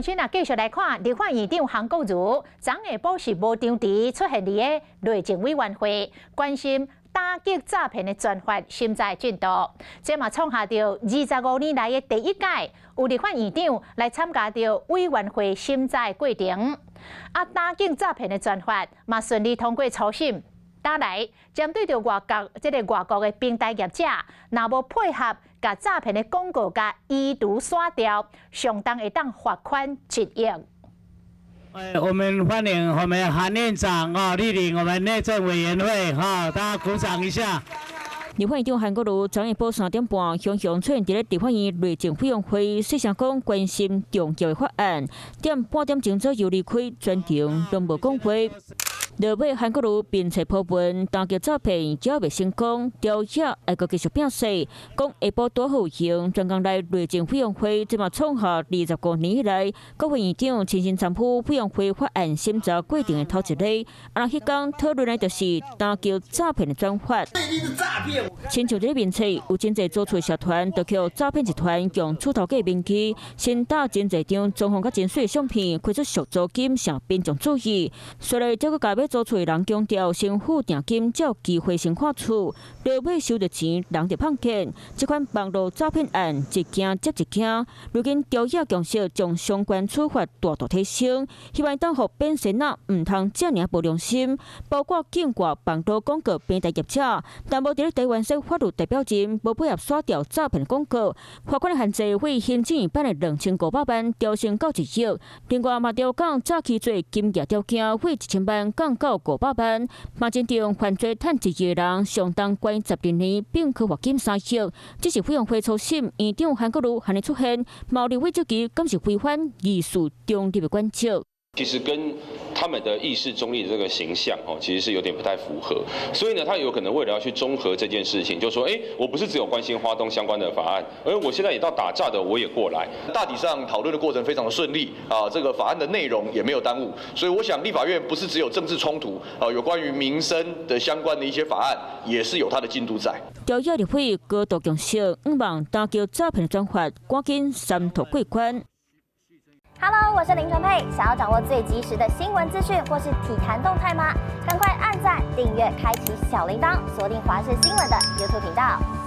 中心啊，繼續來看立法院長韓國瑜，昨下晡是無張持出現佇个內政委員會，關心打擊詐騙的專法審查進度。這嘛創下著25年來的第一屆，有立法院長來參加著委員會審查的過程。啊，打擊詐騙的專法嘛順利通過初審。打來針對著外國這个外國的平台業者，若無配合，共詐騙的廣告共移除刪掉，上重會當罰款1億。我們歡迎我們韓院長啊，蒞臨我們內政委員會哈，大家鼓掌一下。立法院長韓國瑜昨下晡3點半，雄雄出現佇咧立法院內政委員會，細聲講關心重要的法案，點半點鐘左右離開，全程攏無講話。落尾韓國瑜面冊 po 文，打擊詐騙猶未成功，朝野愛閣繼續拼勢，講下晡拄好有閒，專工來內政委員會，這嘛創下25年以來，國會院長親身參與委員會法案審查過程的頭一例。啊，彼工討論的就是打擊詐騙的專法。親像佇咧面冊有真濟租厝社團，就予詐騙集團用厝頭家名義，先打真濟張裝潢甲真媠相片，開出俗租金，請民眾注意。隨來這閣共欲租厝的人強調，先付定金才有機會先看厝，落尾收著錢，人就碰見。這款網路詐騙案一件接一件，如今朝野共識將相關處罰大大提升，希望當予變仙仔毋通遮爾無良心，包括禁掛網路廣告平台業者，但無佇咧台灣設法律代表人，無配合刪掉詐騙廣告，罰款的限制為行政院版的2500萬調升到1億。另外嘛調降詐欺罪金額條件，為1000萬降到500萬。嘛真正犯罪趁1億的人，上重關12年，並科罰金3億。這是委員會初審，院長韓國瑜按呢出現，嘛立委質疑，敢是違反議事中立的原則。其實跟他們的議事中立的這個形象，哦，其實是有點不太符合。所以呢，他有可能為了要去中和這件事情，就說，哎，我不是只有關心花東相關的法案，而我現在也到打詐的，我也過來。大體上討論的過程非常的順利，啊，這個法案的內容也沒有耽誤。所以我想立法院不是只有政治衝突，啊，有關於民生的相關的一些法案，也是有它的進度在。朝野立委高度共識，向望打擊詐騙專法，趕緊三讀過關。 Hello，我是林純佩。想要掌握最及時的新聞資訊或是體壇動態嗎？趕快按讚、訂閱、開啟小鈴鐺，鎖定華視新聞的 YouTube 頻道。